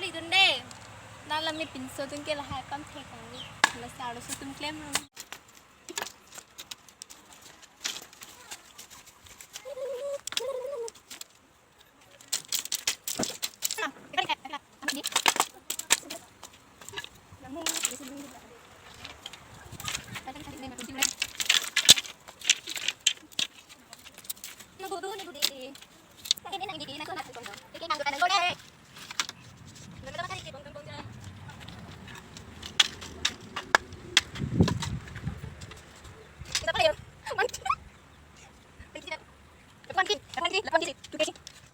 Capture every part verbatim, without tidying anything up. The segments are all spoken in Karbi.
Idun dei. Nala me pinso atum ke lahai kam thek kang. Masa arloso atum klemlo.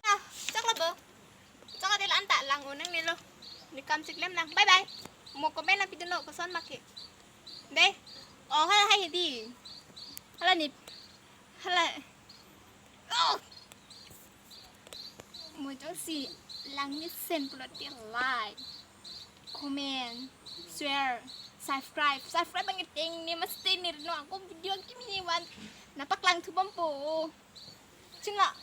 Ah, choklo bo. Choklo dei, la-an ta lang-o nangnelo. Ne kam chiklem lang. Bye bye. Mo comment nangpidunlo, koson ma ke. Dei. Oh, hala hai di. Hala ne. Hala. Oh. Mo jongsi langmesen pulo te like, comment, share, subscribe. Subscribe abang iteng ne mesti ne no ako video kimi ne van. Nangpaklang thubompo. Chunla.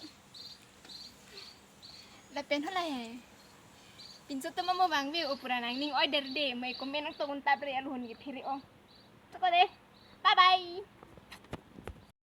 Lapen hala he. Pinso atum amo vangve o pura nangning oi der dei, mai comment nangtong un tap re, aluhon ke phere o. Choklo dei.